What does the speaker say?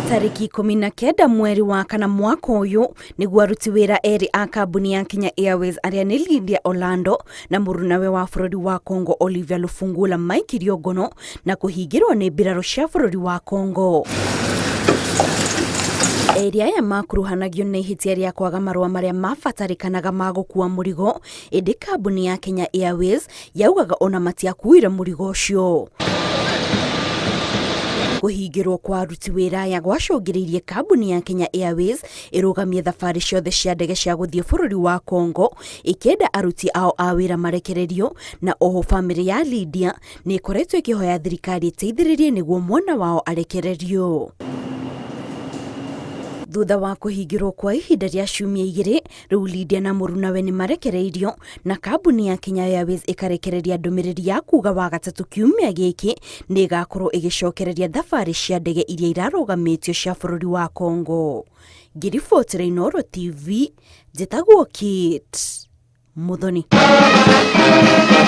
Tarĩki 19 mweri wa kana mwaka ũyũ nĩguo aruti wĩra erĩ a kambuni ya Kenya Airways arĩa nĩ Lydia Orlando na mũrunawe wa bũrũri wa Congo Olivia Lufungula maikirio ngono na kũhingĩrwo nĩ mbirarũ cia bũrũri wa Congo. Erĩ aya makuruhanagio na ihĩtia rĩa kwaga marũa marĩa mabatarĩkanaga ma gũkua mũrigo, ĩndĩ kambuni ya Kenya Airways yaugaga ona matiakuire mũrigo ũcio. Kũhingĩrwo kwa aruti wĩra aya gwacũngĩrĩirie kambuni ya Kenya Airways ĩrũgamie thabarĩ ciothe cia ndege cia gũthiĩ bũrũri wa Congo ĩkĩenda aruti ao a wĩra marekererio, na oho bamĩrĩ ya Lydia nĩ ĩkoretwo ĩkĩhoya thirikari ĩteithĩrĩrie nĩguo mwana wao arekererio. Thutha wa kũhingĩrwo kwa ihinda rĩa ciumia 2, rĩu Lydia na mũrunawe nĩ marekereirio na kambuni ya Kenya Airways ĩkarekereria ndũmĩrĩri ya kuga Wagatatũ kiumia gĩkĩ nĩ ĩgakorwo ĩgĩcokereria thabarĩ cia ndege iria irarũgamĩtio cia bũrũri wa Congo. Ngĩribotera Inooro TV, njĩtagwo Kate Muthoni.